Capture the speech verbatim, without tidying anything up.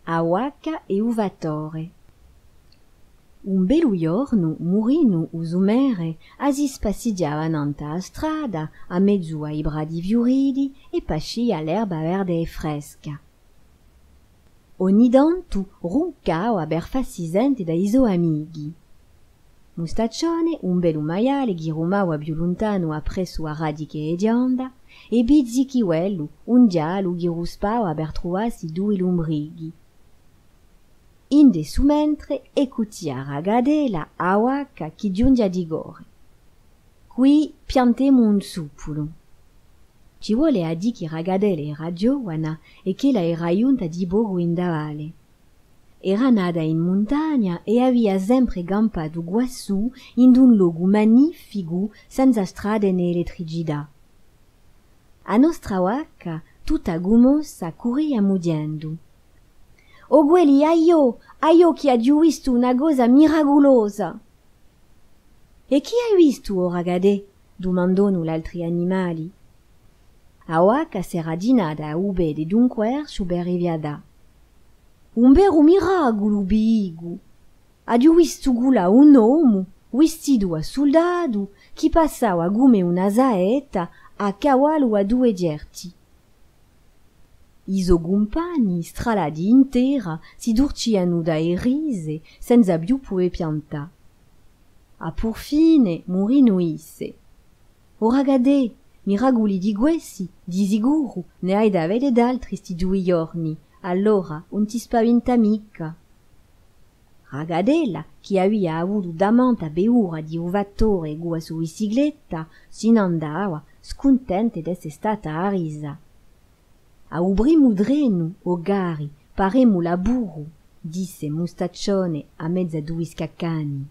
A vacca è u fattore. Un bellu ghjornu, Murinu u sumere, a si spassighjava nant'à a strada, à mezu à i prati fiuriti, è pascia l'erba verde è fresca. Ogni tantu runcava per fassi sente da i so amichi. Mustaccione, un bellu maiale chì rumava più luntanu appressu à radiche è ghjanda, è Bizzichiuellu, un ghjallu chì ruspava per truvassi dui lumbrichi. Ind'è su mentre, eccu tia Ragadella, a vacca, chì ghjunghjia di corre. Quì piantemu un suppulu. Ci vole à dì chì Ragadella era ghjovana è ch'ella era ghjunta di pocu in a valle. Era nata in muntagna è avia sempre campatu quassù in un locu magnificu, senza strade nè elettricità. A nostra vacca, tutta cummossa, curria mughjendu: «O quelli, aiò, aiò chì aghju vistu una cosa miraculosa!» «È chì ai vistu, o Ragadè?» dumandonu l'altri animali. A vacca s'era dinata à u pede d'un querciu per rifiatà. «Un veru miraculu, vi dicu! Aghju vistu culà un omu, vistitu à suldatu, chì passava cum'è una saetta à cavallu à dui ghjerti.» I so cumpagni, stralati in terra, si turcianu da e rise, senza più pudè piantà. À purfine, Murinu disse: «O Ragadè, miraculi di quessi, di sicuru, ne hai da vede d'altri sti dui ghjorni, allora ùn ti spavintà micca.» Ragadella, chì avia avutu tamanta paura di u fattore cù a so bicicletta, si n'andava, scuntenta d'esse stata arisa. «À u primu trenu, o cari, paremu là puru», disse Mustaccione à mezu à dui scaccani.